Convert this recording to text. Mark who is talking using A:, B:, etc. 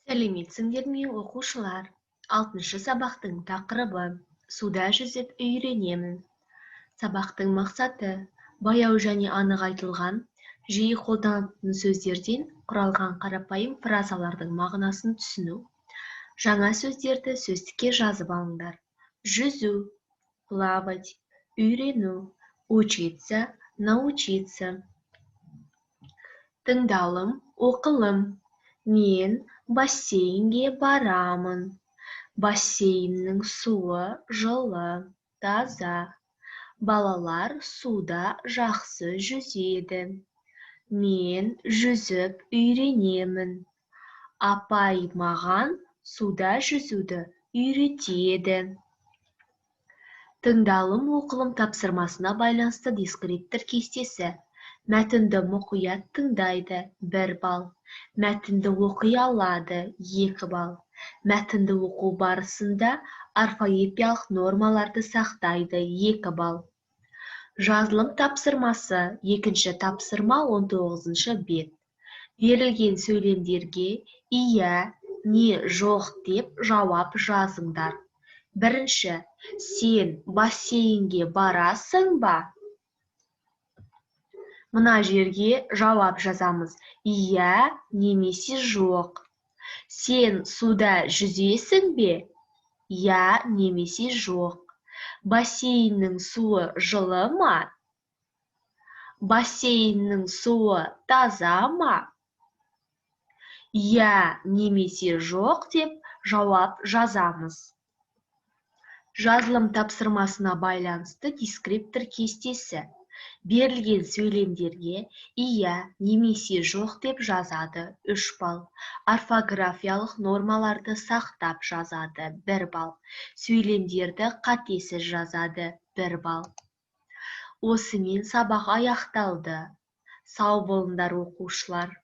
A: Сәлеметсіңдер ме, оқушылар! Алтыншы сабақтың тақырыбы: «Суда жүзіп үйренемін». Сабақтың мақсаты: баяу және анық айтылған, жиі қолданылатын сөздерден құралған қарапайым фразалардың мағынасын түсіну. Жаңа сөздерді сөздікке жазып алыңдар. Жүзу – плавать, үйрену – учиться, научиться. Тыңдалым, оқылым. Мен бассейнге барамын. Бассейннің суы жылы, таза. Балалар суда жақсы жүзеді. Мен жүзіп үйренемін. Апай маған суда жүзуді үйретеді. Тыңдалым, оқылым тапсырмасына байланысты дескриптор кестесі. Мәтінді мұқият тыңдайды – 1 балл. Мәтінді оқи алады – 2 балл. Мәтінді оқу барысында орфоэпиялық нормаларды сақтайды – 2 балл. Жазылым тапсырмасы, екінші тапсырма, 19-бет. Берілген сөйлемдерге иә не жоқ деп жауап жазыңдар. Бірінші: сен бассейнге барасың ба? Мына жерге жауап жазамыз: иә немесе жоқ. Сен суда жүзесің бе? Иә немесе жоқ. Бассейннің суы жылы ма? Бассейннің суы таза ма? Иә немесе жоқ деп жауап жазамыз. Жазылым тапсырмасына байланысты дескриптор кестесі. Берілген сөйлемдерге иә немесе жоқ деп жазады – 3 балл. Орфографиялық нормаларды сақтап жазады – 1 балл. Сөйлемдерді қатесіз жазады – 1 балл. Осымен сабақ аяқталды. Сау болыңдар, оқушылар!